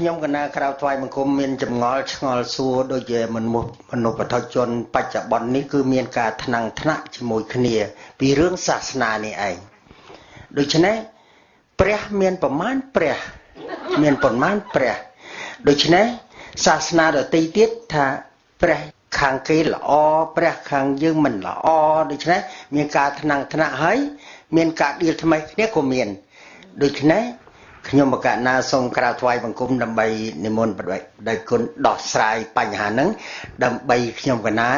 ខ្ញុំកណាក្រៅថ្វាយបង្គំមានចម្ងល់ឆ្ងល់សួរដូចជាមនុស្សបឋជនបច្ចុប្បន្ននេះគឺមានការថ្នាំងថ្នាក់ជាមួយគ្នាពីរឿងសាសនានេះឯងដូច្នេះព្រះមានប្រមាណព្រះមានប្រមាណព្រះដូច្នេះសាសនាដទៃទៀតថាព្រះខាងគេល្អព្រះខាងយើងមិនល្អដូច្នេះមានការថ្នាំងថ្នាក់ហើយមានការដៀលថ្មីគ្នាក៏មានដូច្នេះខ្ញុំបកណាសូមក្រាបថ្វាយបង្គំដើម្បីនិមន្តបដិគុណដោះស្រាយបញ្ហាហ្នឹងដើម្បីខ្ញុំកណា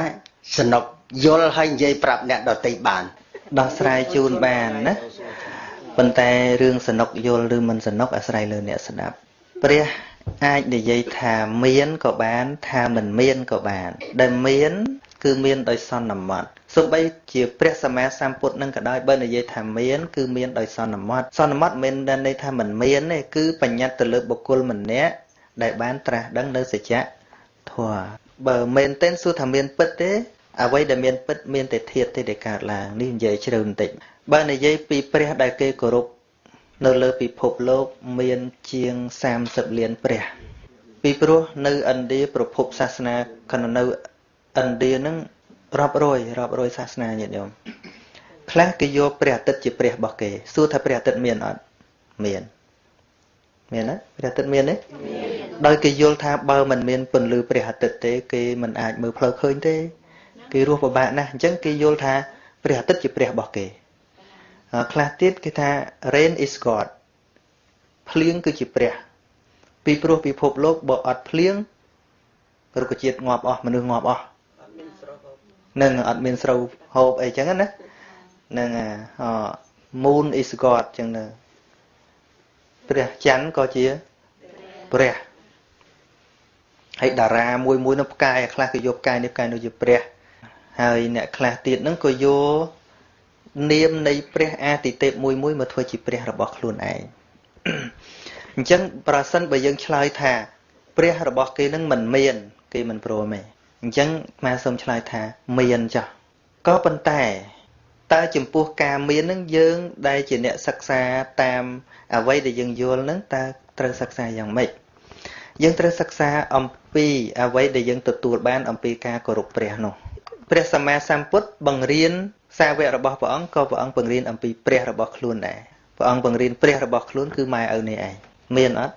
សនុកយល់ហើយនិយាយប្រាប់អ្នកដទៃបានដោះស្រាយជូនបានណាប៉ុន្តែរឿងសនុកយល់ឬមិនសនុកអាស្រ័យលើអ្នកស្ដាប់ព្រះអាចនិយាយថាមានក៏បានថាមិនមានក៏បានដែលមានគឺមានដោយសន្មត់សូម្បីជាព្រះសម្មាសម្ពុទ្ធនឹងក៏ដោយបើនិយាយថាមានគឺមានដោយសន្មត់សន្មត់មិនមែនន័យថាមិនមានទេគឺបញ្ញត្តិទៅលើបុគ្គលម្នាក់ដែលបានត្រាស់ដឹងនៅសច្ចធម៌បើមែនទែនសួរថាមានពិតទេអ្វីដែលមានពិតមានតែធាតុទេដែលកើតឡើងនេះនិយាយជ្រៅបន្តិចបើនិយាយពីព្រះដែលគេគោរពនៅលើពិភពលោកមានជាង30លានព្រះពីព្រោះនៅឥណ្ឌាប្រភពសាសនាខណៈនៅឥណ្ឌានឹងរាប់រយសាសនាញាតិញោមខ្លះគេយកព្រះអាទិត្យជាព្រះរបស់គេសួរថាព្រះអាទិត្យមានអត់មានមានណាព្រះអាទិត្យមានទេដោយគេយល់ថាបើមិនមានពន្លឺព្រះអាទិត្យទេគេមិនអាចមើលផ្លូវឃើញទេគេរស់ពិបាកណាស់អញ្ចឹងគេយល់ថាព្រះអាទិត្យជាព្រះរបស់គេខ្លះទៀតគេថា rain is god ភ្លៀងគឺជាព្រះពីព្រោះពិភពលោកបើអត់ភ្លៀងរុក្ខជាតិងាប់អស់មនុស្សងាប់អស់នឹងអត់មានស្រូវហូបអីចឹងណានឹង moon is god ចឹងទៅព្រះច័ន្ទក៏ជាព្រះហើយតារាមួយមួយនឹងផ្កាយខ្លះគេយកផ្កាយនេះផ្កាយនោះជាព្រះហើយអ្នកខ្លះទៀតនឹងក៏យកនាមនៃព្រះអាទិទេពមួយមួយមកធ្វើជាព្រះរបស់ខ្លួនឯងអញ្ចឹងប្រសិនបើយើងឆ្លើយថាព្រះរបស់គេនឹងមិនមានគេមិនព្រមទេអញ្ចឹងអាសូមឆ្លើយថាមានចុះក៏ប៉ុន្តែតើចំពោះការមាននឹងយើងដែលជាអ្នកសិក្សាតាមអ្វីដែលយើងយល់នឹងតើត្រូវសិក្សាយ៉ាងម៉េចយើងត្រូវសិក្សាអំពីអ្វីដែលយើងទទួលបានអំពីការគោរពព្រះនោះព្រះសម្មាសម្ពុទ្ធបង្រៀនសាវករបស់ព្រះអង្គក៏ព្រះអង្គបង្រៀនអំពីព្រះរបស់ខ្លួនដែរព្រះអង្គបង្រៀនព្រះរបស់ខ្លួនគឺម៉ែឪនេះឯងមានអត់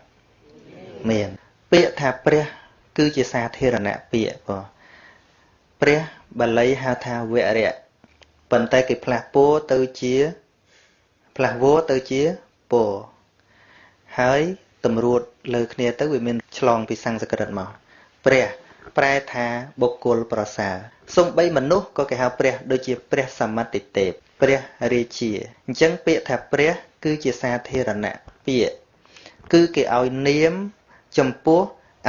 មានពាក្យថាព្រះគឺជាសាធារណៈពាក្យបងព្រះបាលីហៅថាវរៈប៉ុន្តែគេផ្លាស់ពោទៅជាផ្លាស់វទៅជាពោហើយតម្រួតលើគ្នាទៅវាមានឆ្លងពីសំស្ក្រឹតមកព្រះប្រែថាបុគ្គលប្រសើរសូម្បីមនុស្សក៏គេហៅព្រះដូចជាព្រះសមតិទេពព្រះរាជាអញ្ចឹងពាក្យថាព្រះគឺជាសាធារណៈពាក្យគឺគេឲ្យនាមចំពោះ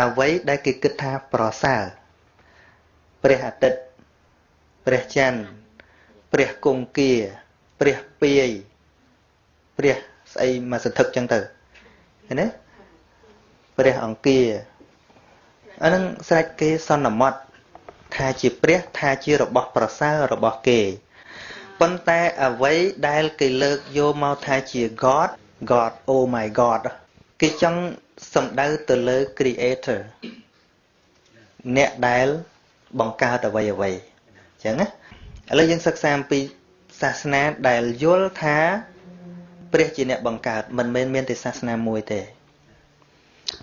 អ្វីដែលគេគិតថាប្រសើរព្រះអាទិត្យព្រះច័ន្ទព្រះគង្គាព្រះពាយព្រះស្អីមកសន្ធឹកចឹងទៅឃើញទេព្រះអង្គាអានឹងស្រេចគេសន្មត់ថាជាព្រះថាជារបស់ប្រសើររបស់គេប៉ុន្តែអ្វីដែលគេលើកយកមកថាជា God God oh my God គេចង់សំដៅទៅលើ creator អ្នកដែលបង្កើតអ្វីអ្វីអញ្ចឹងណាឥឡូវយើងសិក្សាអំពីសាសនាដែលយល់ថាព្រះជាអ្នកបង្កើតមិនមែនមានតែសាសនាមួយទេ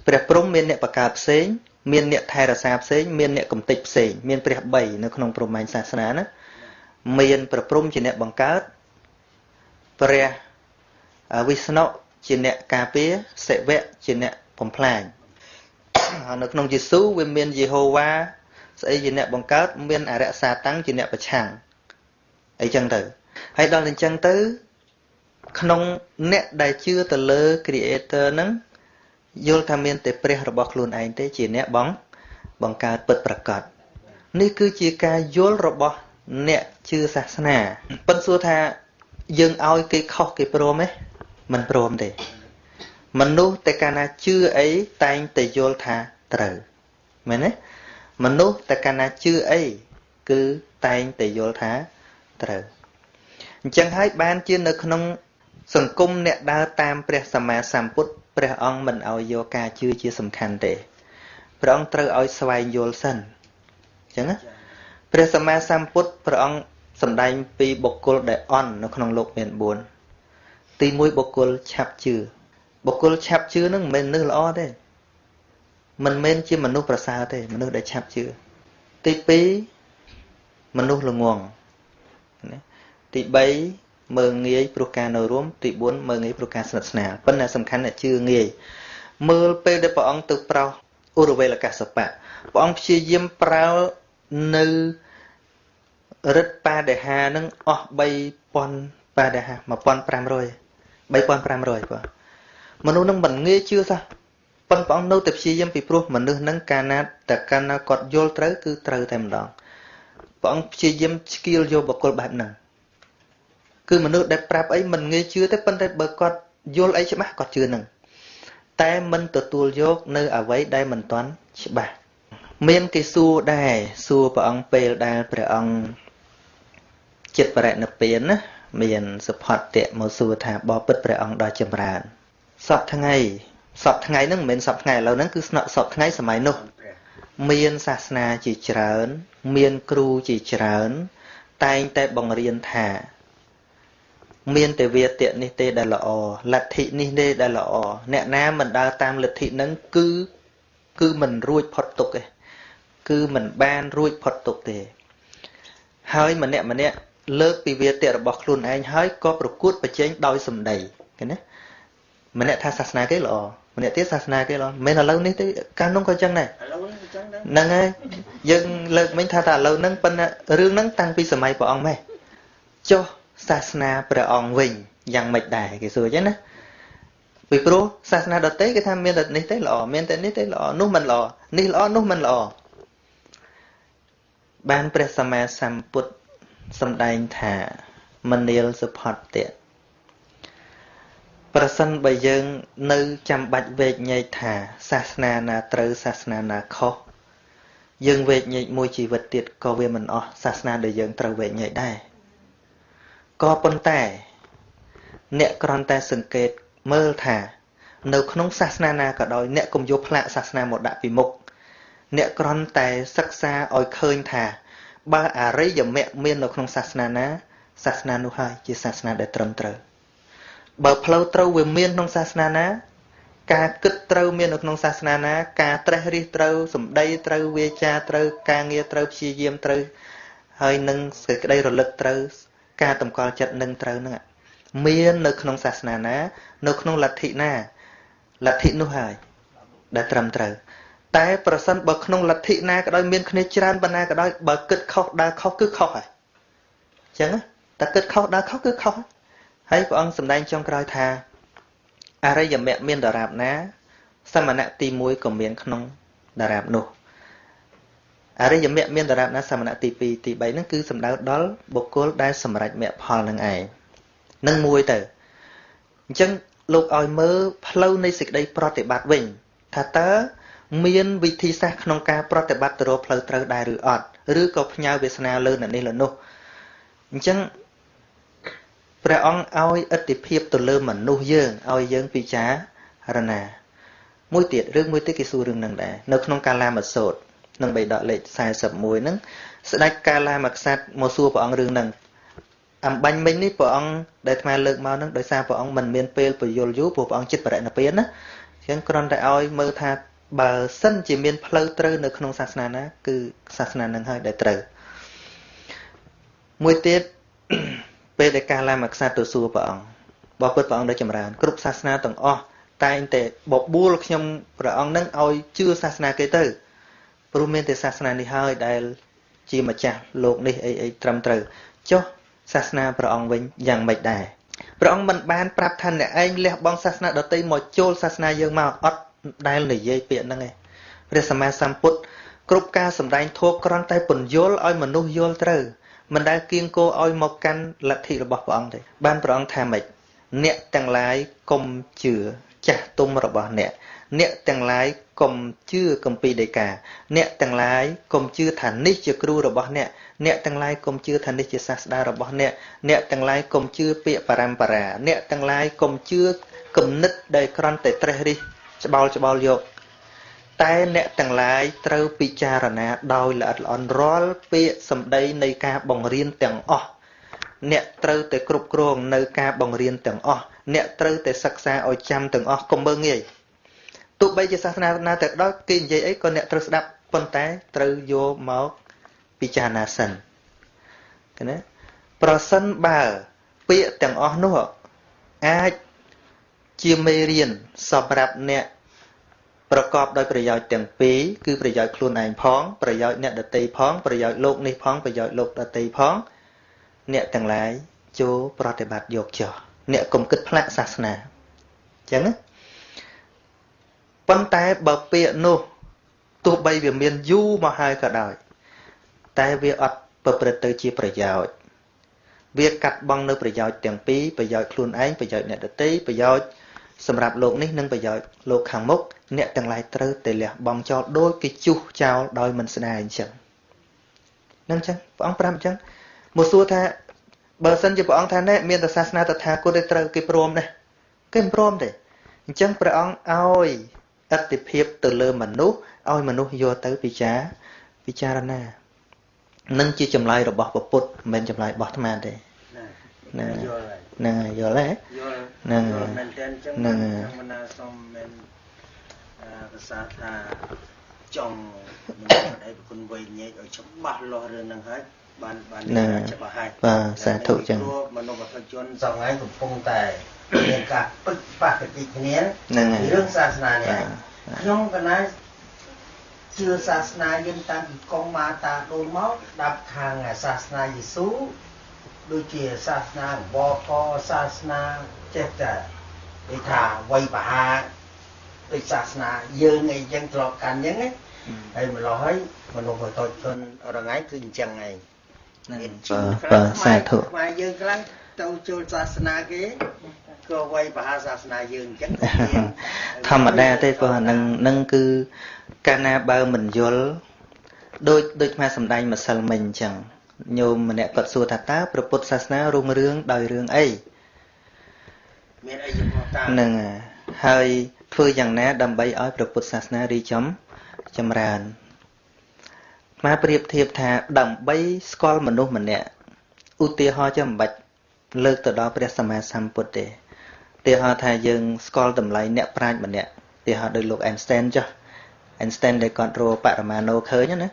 ព្រះព្រហ្មមានអ្នកបង្កើតផ្សេងមានអ្នកថែរក្សាផ្សេងមានអ្នកកំទេចផ្សេងមានព្រះ3នៅក្នុងព្រហ្មញ្ញសាសនាណាមានព្រះព្រហ្មជាអ្នកបង្កើតព្រះវិស្ណុជាអ្នកការពារសិវៈជាអ្នកបំផ្លាញនៅក្នុងយេស៊ូវាមានយេហូវ៉ាស្អីជាអ្នកបង្កើតមានអរិយសាតាំងជាអ្នកប្រឆាំងអីចឹងទៅហើយដល់អញ្ចឹងទៅក្នុងអ្នកដែលជឿទៅលើ creator ហ្នឹងយល់ថាមានតែព្រះរបស់ខ្លួនឯងទេជាអ្នកបង្កើតពិតប្រាកដនេះគឺជាការយល់របស់អ្នកជឿសាសនាប៉ុន្តែសួរថាយើងឲ្យគេខុសគេព្រមទេមិនព្រមទេមនុស្សតែកាលណាជឿអីតែងតែយល់ថាត្រូវមែនទេមនុស្សតែកាលណាជឿអីគឺតែងតែយល់ថាត្រូវអញ្ចឹងហើយបានជានៅក្នុងសង្គមអ្នកដើរតាមព្រះសម្មាសម្ពុទ្ធ ព្រះអង្គមិនឲ្យយកការជឿជាសំខាន់ទេព្រះអង្គត្រូវឲ្យស្វែងយល់សិនអញ្ចឹងណាព្រះសម្មាសម្ពុទ្ធព្រះអង្គសម្ដែងពីបុគ្គលដែលអន់នៅក្នុងលោកមាន4ទី1បុគ្គលឆាប់ជឿបុគ្គលឆាប់ជឿនឹងមិនមែនមនុស្សល្អទេមិនមែនជាមនុស្សប្រសើរទេមនុស្សដែលឆាប់ជឿទី2មនុស្សល្ងងណាទី3មើលងាយព្រោះការនៅរួមទី4មើលងាយព្រោះការស្និទ្ធស្នាលប៉ុន្តែសំខាន់អ្នកជឿងាយមើលពេលដែលព្រះអង្គទៅប្រោសឧរវេលកសបៈព្រះអង្គព្យាយាមប្រើនៅរិទ្ធបាដិហានឹងអស់3000បាដិហា1500 3500បាទមនុស្សនឹងមិនងាយជឿសោះប៉ុន្តែព្រះអង្គនៅតែព្យាយាមពីព្រោះមនុស្សនឹងកាលណាតែកាលណាគាត់យល់ត្រូវគឺត្រូវតែម្ដងព្រះអង្គព្យាយាមឆ្កៀលយកបុគ្គលបែបហ្នឹងគឺមនុស្សដែលប្រាប់អីមិនងាយជឿទេប៉ុន្តែបើគាត់យល់អីច្បាស់គាត់ជឿនឹងតែមិនទទួលយកនៅអ្វីដែលមិនទាន់ច្បាស់មានគេសួរដែរសួរព្រះអង្គពេលដែលព្រះអង្គចិត្តបរិនិព្វានណាមានសុផតៈមកសួរថាបបិទ្ធព្រះអង្គដ៏ចម្រើនសពថ្ងៃសពថ្ងៃហ្នឹងមិនមែនសពថ្ងៃឥឡូវហ្នឹងគឺសពថ្ងៃសម័យនោះមានសាសនាជាច្រើនមានគ្រូជាច្រើនតែងតែបង្រៀនថាមានតែវាទៈនេះទេដែលល្អលទ្ធិនេះទេដែលល្អអ្នកណាមិនដើរតាមលទ្ធិហ្នឹងគឺមិនរួចផុតទុក្ខទេគឺមិនបានរួចផុតទុក្ខទេហើយម្នាក់ម្នាក់លើកពីវាទៈរបស់ខ្លួនឯងហើយក៏ប្រកួតប្រជែងដោយសម្ដីឃើញទេម្នាក់ថាសាសនាគេល្អម្នាក់ទៀតសាសនាគេល្អមិនមែនឥឡូវនេះទេកាលនោះក៏ចឹងដែរឥឡូវនេះចឹងដែរហ្នឹងហើយយើងលើកមិញថាតែឥឡូវហ្នឹងប៉ុន្តែរឿងហ្នឹងតាំងពីសម័យព្រះអង្គម៉េះចុះសាសនាព្រះអង្គវិញយ៉ាងម៉េចដែរគេសួរចឹងណាពីព្រោះសាសនាដទៃគេថាមានតែនេះទេល្អមានតែនេះទេល្អនោះមិនល្អនេះល្អនោះមិនល្អបានព្រះសម្មាសម្ពុទ្ធសម្ដែងថាមនាលសុផតៈប្រសិនបើយើងនៅចាំបាច់វែកញែកថាសាសនាណាត្រូវសាសនាណាខុសយើងវែកញែកមួយជីវិតទៀតក៏វាមិនអស់សាសនាដែលយើងត្រូវវែកញែកដែរក៏ប៉ុន្តែអ្នកគ្រាន់តែសង្កេតមើលថានៅក្នុងសាសនាណាក៏ដោយអ្នកកុំយកផ្លាកសាសនាមកដាក់ពីមុខអ្នកគ្រាន់តែសិក្សាឲ្យឃើញថាបើអរិយមគ្គមាននៅក្នុងសាសនាណាសាសនានោះហើយជាសាសនាដែលត្រឹមត្រូវបើផ្លូវត្រូវវាមានក្នុងសាសនាណាការគិតត្រូវមាននៅក្នុងសាសនាណាការត្រេះរិះត្រូវសម្ដីត្រូវវាចាត្រូវការងារត្រូវព្យាយាមត្រូវហើយនឹងសេចក្តីរលឹកត្រូវការតម្កល់ចិត្តនឹងត្រូវហ្នឹងមាននៅក្នុងសាសនាណានៅក្នុងលទ្ធិណាលទ្ធិនោះហើយដែលត្រឹមត្រូវតែប្រសិនបើក្នុងលទ្ធិណាក៏ដោយមានគ្នាច្រើនប៉ុណ្ណាក៏ដោយបើគិតខុសដើរខុសគឺខុសហើយអញ្ចឹងតែគិតខុសដើរខុសគឺខុសហើយព្រះអង្គសម្ដែងចុងក្រោយថាអរិយមគ្គមានដរាបណាសមណៈទី1ក៏មានក្នុងដរាបនោះអរិយមគ្គមានដរាបណាសមណៈទី2ទី3ហ្នឹងគឺសំដៅដល់បុគ្គលដែលសម្រេចមគ្គផលនឹងឯងនឹងមួយទៅអញ្ចឹងលោកឲ្យមើលផ្លូវនៃសេចក្តីប្រតិបត្តិវិញថាតើមានវិធីសាស្ត្រក្នុងការប្រតិបត្តិទៅរកផ្លូវត្រូវដែរឬអត់ឬក៏ផ្ញើវាសនាលើអ្នកនេះលើនោះអញ្ចឹងព្រះអង្គឲ្យឥទ្ធិភាពទៅលើមនុស្សយើងឲ្យយើងពិចារណាមួយទៀតរឿងមួយទៀតគេសួររឿងហ្នឹងដែរនៅក្នុងកាលាមសូត្រក្នុងបិដកលេខ41ហ្នឹងស្ដេចកាលាមក្សត្រមកសួរព្រះអង្គរឿងហ្នឹងអំបញ្ញមិញនេះព្រះអង្គដែលអាត្មាលើកមកហ្នឹងដោយសារព្រះអង្គមិនមានពេលពយល់យូរព្រោះព្រះអង្គចិត្តបរិនិព្វានណាអញ្ចឹងគ្រាន់តែឲ្យមើលថាបើសិនជាមានផ្លូវត្រូវនៅក្នុងសាសនាណាគឺសាសនាហ្នឹងហើយដែលត្រូវមួយទៀតពេលដែលកាលាមក្សត្រទៅសួរព្រះអង្គបបិទ្ធព្រះអង្គដែលចម្រើនគ្រប់សាសនាទាំងអស់តែងតែបបួលខ្ញុំព្រះអង្គនឹងឲ្យជឿសាសនាគេទៅព្រោះមានតែសាសនានេះហើយដែលជាម្ចាស់លោកនេះអីអីត្រឹមត្រូវចុះសាសនាព្រះអង្គវិញយ៉ាងម៉េចដែរព្រះអង្គមិនបានប្រាប់ថាអ្នកឯងលះបង់សាសនាដទៃមកចូលសាសនាយើងមកអត់ដែលនិយាយពាក្យហ្នឹងឯងព្រះសម្មាសម្ពុទ្ធគ្រប់ការសម្ដែងធម៌គ្រាន់តែពន្យល់ឲ្យមនុស្សយល់ត្រូវមិនដែលគៀងគោឲ្យមកកាន់លទ្ធិរបស់ព្រះអង្គទេបានព្រះអង្គថាម៉េចអ្នកទាំងឡាយកុំជឿចាស់ទុំរបស់អ្នកអ្នកទាំងឡាយកុំជឿគម្ពីរដីកាអ្នកទាំងឡាយកុំជឿថានេះជាគ្រូរបស់អ្នកអ្នកទាំងឡាយកុំជឿថានេះជាសាស្តារបស់អ្នកអ្នកទាំងឡាយកុំជឿពាក្យបរំបារាអ្នកទាំងឡាយកុំជឿ គំនិតដែលគ្រាន់តែត្រេះរិះច្បល់យកតែអ្នកទាំងឡាយត្រូវពិចារណាដោយល្អិតល្អន់រាល់ពាក្យសម្ដីនៃការបង្រៀនទាំងអស់អ្នកត្រូវតែគ្រប់គ្រងនៅការបង្រៀនទាំងអស់អ្នកត្រូវតែសិក្សាឲ្យចាំទាំងអស់កុំមើលងាយទោះបីជាសាសនាណាទៅដល់គេនិយាយអីក៏អ្នកត្រូវស្ដាប់ប៉ុន្តែត្រូវយកមកពិចារណាសិនណាប្រសិនបើពាក្យទាំងអស់នោះអាចជាមេរៀនសម្រាប់អ្នកប្រកបដោយប្រយោជន៍ទាំងពីរគឺប្រយោជន៍ខ្លួនឯងផងប្រយោជន៍អ្នកដទៃផងប្រយោជន៍លោកនេះផងប្រយោជន៍លោកដទៃផងអ្នកទាំងឡាយចូលប្រតិបត្តិយកចុះអ្នកកុំគិតផ្លាកសាសនាអញ្ចឹងណាប៉ុន្តែបើពាក្យនោះទោះបីវាមានយូរមកហើយក៏ដោយតែវាអត់ប្រព្រឹត្តទៅជាប្រយោជន៍វាកាត់បង់នៅប្រយោជន៍ទាំងពីរប្រយោជន៍ខ្លួនឯងប្រយោជន៍អ្នកដទៃប្រយោជន៍សម្រាប់លោកនេះនិងប្រយោជន៍លោកខាងមុខអ្នកទាំងឡាយត្រូវតែលះបង់ចោលដោយគេជុះចោលដោយមិនស្ដាយអញ្ចឹងនឹងអញ្ចឹងព្រះអង្គប្រាប់អញ្ចឹងមកសួរថាបើសិនជាព្រះអង្គថាណែមានតែសាសនាតថាគតទេត្រូវគេព្រមដែរគេមិនព្រមទេអញ្ចឹងព្រះអង្គឲ្យអតិភិបទៅលើមនុស្សឲ្យមនុស្សយកទៅពិចារណានឹងជាចម្លើយរបស់ពុទ្ធមិនមែនចម្លើយរបស់អាត្មាទេណាហ្នឹងយល់ទេហ្នឹងយល់មែនទែនចឹងខ្ញុំមិនណាសុំមែនភាសាថាចង់មនុស្សអីប្រគុណវៃញែកឲ្យច្បាស់លាស់រឿងហ្នឹងហើយបានច្បាស់ហើយបាទសាធុចឹងមនុស្សបទជនសង្ហែកំពុងតែមានការពឹកប៉ះកតិគ្នារឿងសាសនានេះខ្ញុំកណាជឿសាសនាយើងតាំងពីកងម៉ាតាដូនមកដាប់ខាងសាសនាយេស៊ូដូចជាសាសនាបកសាសនាចេះតែគេថាវៃបហាដូចសាសនាយើងអីចឹងធ្លាប់កាន់ចឹងណាហើយម្ល៉េះហើយមនុស្សបទជនរងៃគឺអញ្ចឹងឯងមានជឿបាទសាធុខ្មែរយើងខ្លះទៅចូលសាសនាគេក៏វៃបហាសាសនាយើងអញ្ចឹងធម្មតាទេព្រោះនឹងគឺកាលណាបើមិនយល់ដូចមកសម្ដែងម្សិលមិញអញ្ចឹងញោមម្នាក់គាត់សួរថាតើព្រះពុទ្ធសាសនារុងរឿងដោយរឿងអីមានអីចំពោះតាហ្នឹងហើយធ្វើយ៉ាងណាដើម្បីឲ្យព្រះពុទ្ធសាសនារីចម្រើនមកប្រៀបធៀបថាដើម្បីស្គាល់មនុស្សម្នាក់ឧទាហរណ៍ចាំមិនបាច់លើកទៅដល់ព្រះសម្មាសម្ពុទ្ធទេឧទាហរណ៍ថាយើងស្គាល់តម្លៃអ្នកប្រាជ្ញម្នាក់ឧទាហរណ៍ដូចលោក Einstein ចុះ Einstein ដែលគាត់រកបរមាណូឃើញណា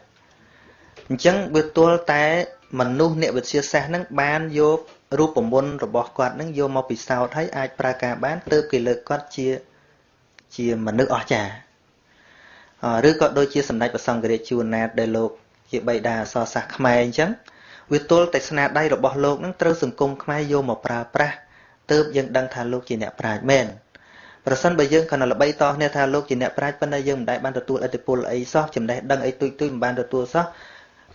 អញ្ចឹងវាទល់តែមនុស្សអ្នកវិទ្យាសាស្ត្រហ្នឹងបានយករូបមន្តរបស់គាត់ហ្នឹងយកមកពិសោធន៍ហើយអាចប្រើការបានទើបគេលើកគាត់ជាមនុស្សអស្ចារ្យឬក៏ដូចជាសម្ដេចព្រះសង្ឃរាជជួនណាតដែលលោកជាបិតាអក្សរសាស្ត្រខ្មែរអញ្ចឹងវាទល់តែស្នាដៃរបស់លោកហ្នឹងត្រូវសង្គមខ្មែរយកមកប្រើប្រាស់ទើបយើងដឹងថាលោកជាអ្នកប្រាជ្ញមែនប្រសិនបើយើងគ្រាន់តែល្បីតគ្នាថាលោកជាអ្នកប្រាជ្ញប៉ុន្តែយើងមិនដែលបានទទួលឥទ្ធិពលអីសោះចំណេះដឹងអីទូចៗមិនបានទទួលសោះ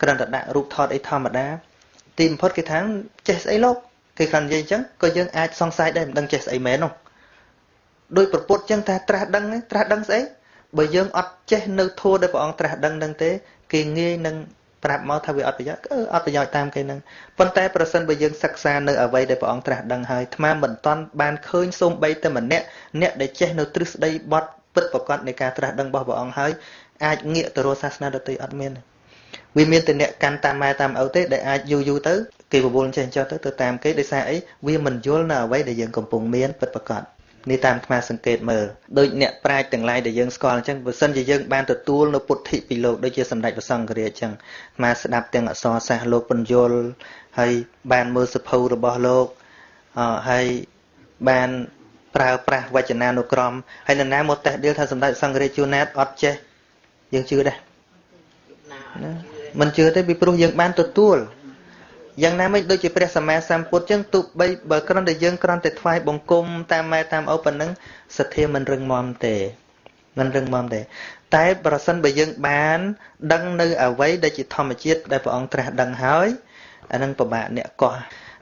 គ្រាន់តែដាក់រូបថតអីធម្មតាទីបំផុតគេថាចេះស្អីលោកគេគ្រាន់និយាយអញ្ចឹងក៏យើងអាចសង្ស័យដែរមិនដឹងចេះស្អីមែននោះដោយប្រពុតអញ្ចឹងថាត្រាស់ដឹងស្អីបើយើងអត់ចេះនៅធម៌ដែលព្រះអង្គត្រាស់ដឹងនឹងទេគេងាយនឹងប្រាប់មកថាវាអត់ប្រយោជន៍អត់ប្រយោជន៍តាមគេនឹងប៉ុន្តែប្រសិនបើយើងសិក្សានៅអ្វីដែលព្រះអង្គត្រាស់ដឹងហើយអាត្មាមិនទាន់បានឃើញសូម្បីតែម្នាក់អ្នកដែលចេះនៅទ្រឹស្ដីបទពិតប្រាកដនៃការត្រាស់ដឹងរបស់ព្រះអង្គហើយអាចងាកទៅរកសាសនាដទៃអត់មានវាមានតែអ្នកកាន់តាមម៉ែតាមឪទេដែលអាចយូរយូរទៅគេបបួលចេះចុះទៅតាមគេដោយសារអីវាមិនយល់នៅអ្វីដែលយើងកំពុងមានពិតប្រាកដនេះតាមអាត្មាសង្កេតមើលដូចអ្នកប្រាជ្ញទាំងឡាយដែលយើងស្គាល់អញ្ចឹងបើសិនជាយើងបានទទួលនៅពុទ្ធិពីលោកដូចជាសម្ដេចព្រះសង្ឃរាជអញ្ចឹងអាត្មាស្ដាប់ទាំងអក្សរសាស្ត្រលោកពន្យល់ហើយបានមើលសភៅរបស់លោកហើយបានប្រើប្រាស់វចនានុក្រមហើយនរណាមកតេះដៀលថាសម្ដេចសង្ឃរាជជួនណាតអត់ចេះយើងជឿដែរណាមិនជឿទេពីព្រោះយើងបានទទួលយ៉ាងណាមិញដូចជាព្រះសម្មាសម្ពុទ្ធចឹងទោះបីបើគ្រាន់តែយើងគ្រាន់តែថ្វាយបង្គំតាមម៉ែតាមឪប៉ុណ្ណឹងសទ្ធាមិនរឹងមាំទេមិនរឹងមាំទេតែប្រសិនបើយើងបានដឹងនៅអ្វីដែលជាធម្មជាតិដែលព្រះអង្គត្រាស់ដឹងហើយអានឹងពិបាកអ្នកកោះ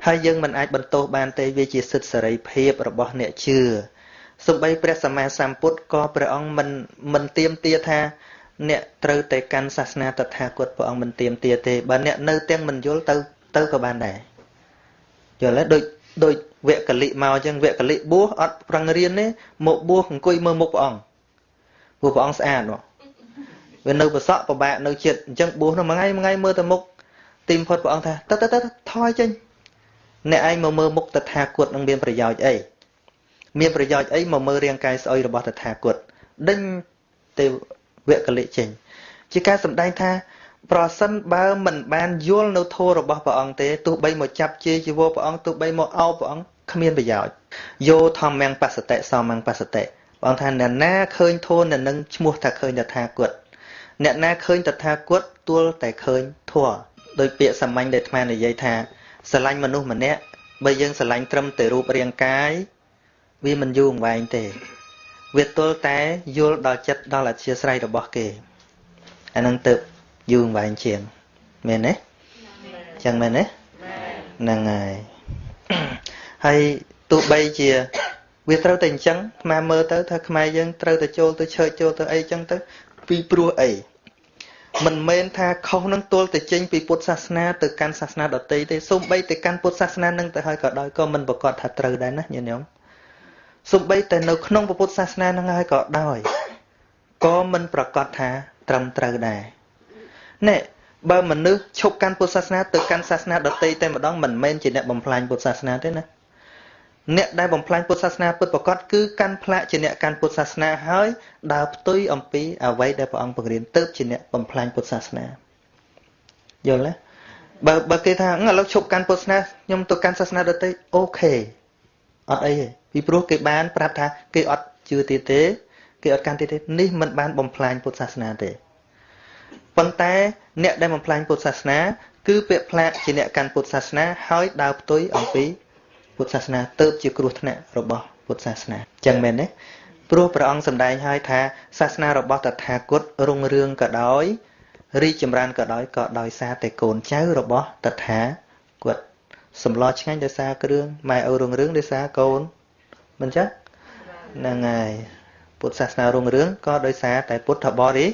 ហើយយើងមិនអាចបន្ទោសបានទេវាជាសិទ្ធិសេរីភាពរបស់អ្នកជឿសូម្បីព្រះសម្មាសម្ពុទ្ធក៏ព្រះអង្គមិនទាមទារថាអ្នកត្រូវតែកាន់សាសនាតថាគតព្រះអង្គមិនទាមទារទេបើអ្នកនៅទាំងមិនយល់ទៅក៏បានដែរយល់ទេដូច ដូចវកលិមកអញ្ចឹងវកលិបួសអត់ប្រឹងរៀនទេមកបួសអង្គុយមើលមុខព្រះអង្គព្រោះព្រះអង្គស្អាតមកវានៅប្រសក់ពិបាកនៅចិត្តអញ្ចឹងបួសនោះមួយថ្ងៃមួយថ្ងៃមើលតែមុខទីបំផុតព្រះអង្គថាទៅទៅទៅថយចេញអ្នកឯងមកមើលមុខតថាគតនឹងមានប្រយោជន៍អីមានប្រយោជន៍អីមកមើលរាងកាយស្អុយរបស់តថាគតដេញទេវកលិចេញជាការសម្ដែងថាប្រសិនបើមិនបានយល់នៅធម៌របស់ព្រះអង្គទេទោះបីមកចាប់ជាជីវរព្រះអង្គទោះបីមកអោបព្រះអង្គគ្មានប្រយោជន៍យោធម្មំបស្សតិសមំបស្សតិព្រះអង្គថាអ្នកណាឃើញធម៌អ្នកនឹងឈ្មោះថាឃើញតថាគតអ្នកណាឃើញតថាគតទល់តែឃើញធម៌ដោយពាក្យសាមញ្ញដែលអាត្មានិយាយថាស្រឡាញ់មនុស្សម្នាក់បើយើងស្រឡាញ់ត្រឹមតែរូបរាងកាយវាមិនយូរអង្វែងទេវាទល់តែយល់ដល់ចិត្តដល់អធិស្ឋានរបស់គេអានឹងទៅយូរអង្វែងជាងមែនទេចឹងមែនទេហ្នឹងហើយហើយទោះបីជាវាត្រូវតែអញ្ចឹងអាត្មាមើលទៅថាខ្មែរយើងត្រូវតែចូលទៅឆើតចូលទៅអីចឹងទៅពីព្រោះអីមិនមែនថាខុសនឹងទល់តែចេញពីពុទ្ធសាសនាទៅកាន់សាសនាដទៃទេសូម្បីតែកាន់ពុទ្ធសាសនានឹងទៅហើយក៏ដោយក៏មិនប្រកាសថាត្រូវដែរណាញាតិញោមសូម្បីតែនៅក្នុងពុទ្ធសាសនានឹងហើយក៏ដោយក៏មិនប្រកាសថាត្រឹមត្រូវដែរណែបើមនុស្សឈប់កាន់ពុទ្ធសាសនាទៅកាន់សាសនាដទៃតែម្ដងមិនមែនជាអ្នកបំផ្លាញពុទ្ធសាសនាទេណាអ្នកដែលបំផ្លាញពុទ្ធសាសនាពិតប្រាកដគឺកាន់ផ្លាកជាអ្នកកាន់ពុទ្ធសាសនាហើយដើរផ្ទុយអំពីអ្វីដែលព្រះអង្គបង្រៀនទៅជាអ្នកបំផ្លាញពុទ្ធសាសនាយល់ទេបើគេថាឥឡូវឈប់កាន់ពុទ្ធសាសនាខ្ញុំទៅកាន់សាសនាដទៃអូខេអត់អីទេពីព្រោះគេបានប្រាប់ថាគេអត់ជឿទៀតទេគេអត់កាន់ទៀតទេនេះមិនបានបំផ្លាញពុទ្ធសាសនាទេប៉ុន្តែអ្នកដែលបំផ្លាញពុទ្ធសាសនាគឺពាក្យផ្លាកជាអ្នកកាន់ពុទ្ធសាសនាហើយដើរផ្ទុយអំពីពុទ្ធសាសនាទៅជាគ្រោះថ្នាក់របស់ពុទ្ធសាសនាចឹងមែនទេព្រោះព្រះអង្គសម្ដែងហើយថាសាសនារបស់តថាគតរុងរឿងក៏ដោយរីកចម្រើនក៏ដោយក៏ដោយសារតែកូនចៅរបស់តថាគតសម្លឆ្ងាញ់ដោយសារគ្រឿងម៉ែឪរុងរឿងដោយសារកូនមិនចឹងហ្នឹងហើយពុទ្ធសាសនារុងរឿងក៏ដោយសារតែពុទ្ធបរិ